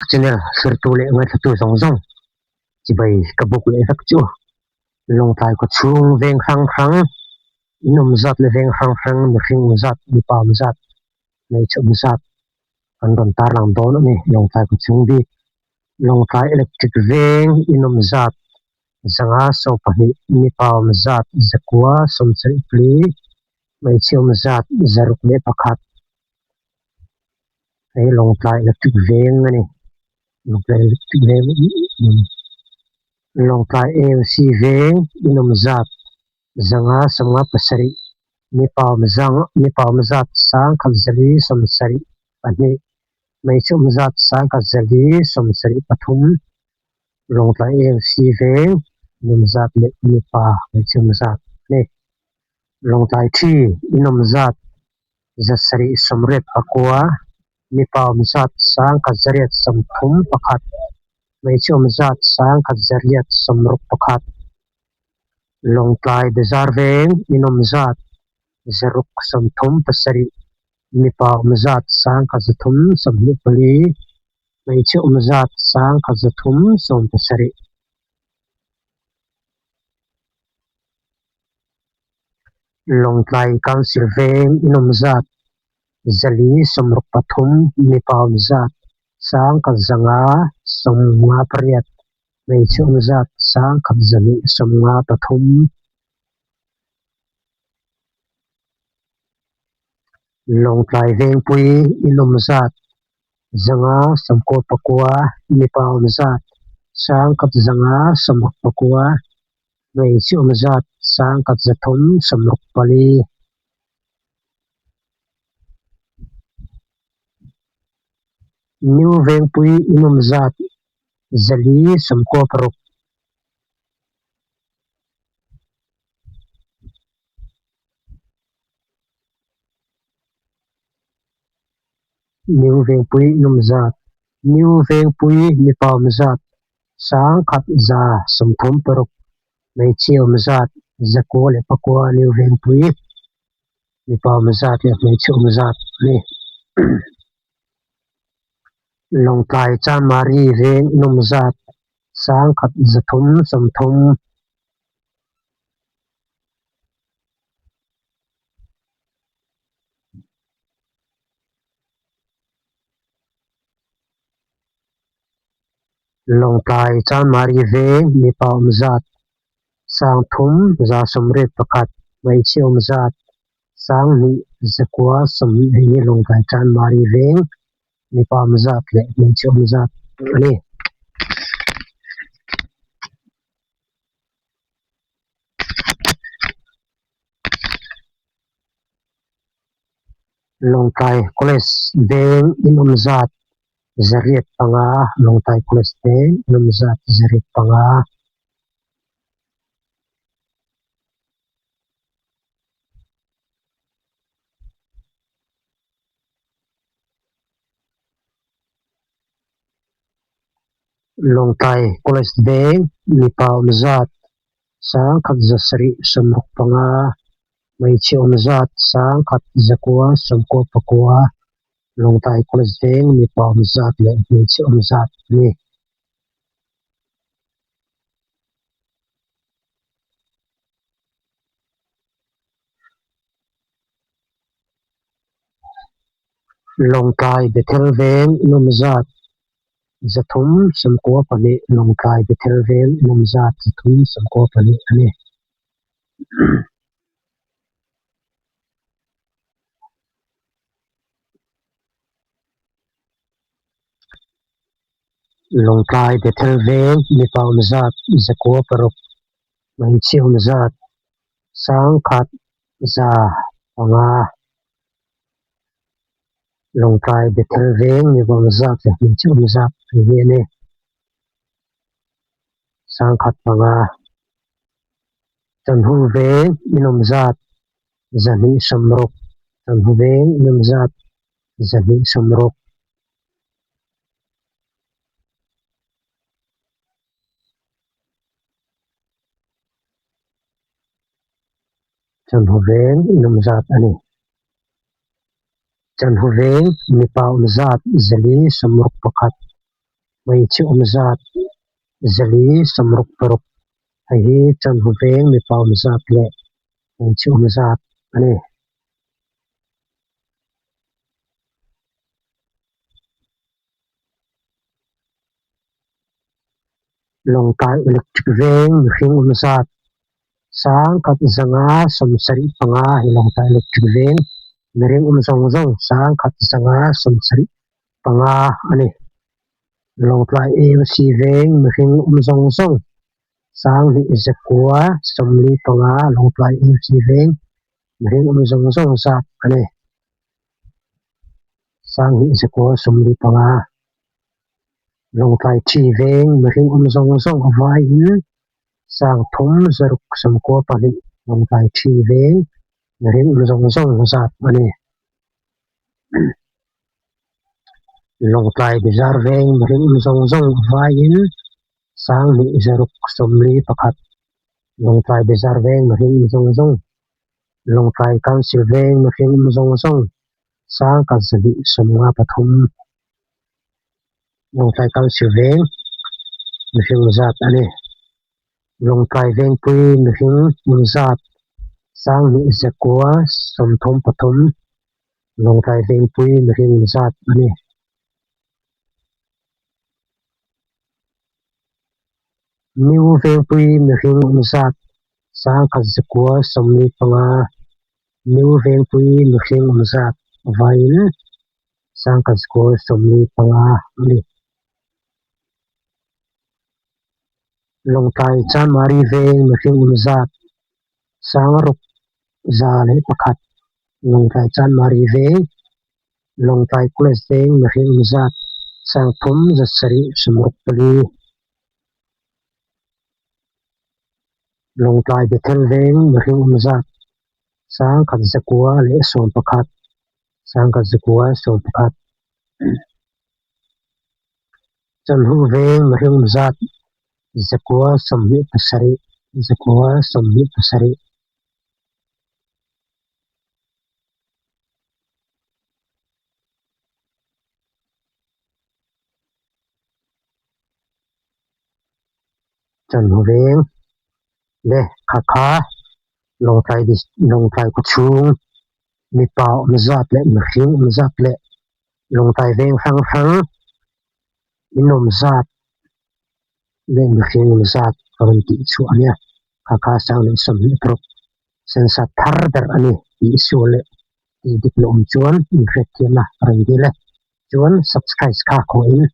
channel hrertu leh ngaithlatu zawng zawng chibai ka buk leh vek chu Lawngtlai khawchhung veng hrang hrang in awm zat leh veng hrang hrang mihring awm zat mipa awm zat hmeichhe awm zat kan rawn tarlang dawn a ni Lawngtlai khawchhung bik Lawngtlai electric veng in awm zat zanga 12 mipa awm zat zakua 74 hmeichhe awm zat 601 hei Lawngtlai electric veng a ni Lawngtlai electric veng Lawngtlai AMC veng inawm zat zanga 57 mipa awm zang mipa awm zat 1472 hmeichhe awm zat 1473 Lawngtlai AMC veng inawm zat leh mipa hmeichhe awm zat a ni. Lawngtlai thi inawm zat 789 mipa awm zat 1131 hmeichhe awm zat 1161 Lawngtlai Bazar veng inawm zat 637 mipa awm zat 1324 hmeichhe awm zat 1317. Lawngtlai Council veng inawm zat 463 mipa awm zat 1558 hmeichhe awm zat 1253. Lawngtlai Vengpui inawm zat 599 mipa awm zat 1169 hmeichhe awm zat 1364. New Vengpui inawm zat 496. New Vengpui inawm zat New Vengpui mipa awm zat 1136 hmeichhia awm zat 909 New Vengpui mipa awm zat leh hmeichhe awm zat a ni. Lawngtlai Chanmari veng inawm zat 1330. Lawngtlai Chanmari veng mipa awm zat 3181 hmeichhe awm zat 2990 hei hi Lawngtlai Chanmari veng mipa awm zat leh hmeichhe awm zat a ni. Lawngtlai College veng inawm zat 105 Lawngtlai College veng inawm zat 105. Lawngtlai College veng mipa awm zat 1765 hmeichhe awm zat 1999 Lawngtlai College veng mipa awm zat leh hmeichhe awm zat a ni. Lawngtlai Bethel veng inawm zat 392 Lawngtlai Bethel veng inawm zat 392 a ni. Lawngtlai Bethel veng mipa awm zat 96 hmeichhe awm zat 1105 Lawngtlai Bethel veng mipa awm zat leh hmeichhe awm zat hei hi a ni. 1005 Chanhu veng inawm zat 260 Chanhu veng inawm zat 260. Chanhu veng inawm zat a ni. Chanhu veng mipa awm zat 461. Hmeichhe awm zat zali sawmruk paruk hei hi chanhu veng mipa awm zat leh hmeichhe awm zat a ni. Lawngtlai electric veng mihring awm zat sangkhat zanga sawmsarih panga hi Lawngtlai electric veng mihring awm zawng zawng sangkhat zanga sawmsarih panga a ni. Lawngtlai AMC veng mihring awm zawng zawng sanghnih zakua sawmli panga Lawngtlai AMC veng mihring awm zawng zawng zat a ni. Sanghnih zakua sawmli panga Lawngtlai thi veng mihring awm zawng zawng a vaiin sangthum zaruk sawmkua pahnih Lawngtlai thi veng mihring awm zawng zawng zat a ni. Lawngtlai Bazar veng mihring awm zawng zawng a vaiin sanghnih zaruk sawmli pakhat Lawngtlai Bazar veng mihring awm zawng zawng Lawngtlai Council veng mihring awm zawng zawng sangkhat zahnih sawmnga pathum Lawngtlai Council veng mihring zat a ni. Lawngtlai Vengpui mihring awm zat sanghnih zakua sawmthum pathum Lawngtlai Vengpui mihring awm zat a ni. New Vengpui mihring awm zat sangkhat zakua sawmli panga New Vengpui mihring awm zat vaiin sangkhat zakua sawmli panga a ni. Lawngtlai Chanmari veng mihring awm zat sangruk za leh pakhat Lawngtlai Chanmari veng Lawngtlai College veng mihring awm zat sangthum za sarih sawmruk pali Lawngtlai Bethel veng mihring awm zat sangkhat zakua leh sawmpakhat sangkhat zakua sawmpakhat. Chanhu veng mihring awm zat zakua sawmhnih pasarih zakua sawmhnih pasarih. Chanhu veng le kha kha Lawngtlai Lawngtlai khawchhung mipa awm zat leh mihring awm zat leh Lawngtlai veng hrang hrang in awm zat leh mihring awm zat a rawn tih chhuah a nia kha kha sang leh sawmhnih paruk sensa thar ber a ni tih sual leh tih dik la awm chuan inhriatthiamna a rawn dil e chuan subscribe kha khawhin.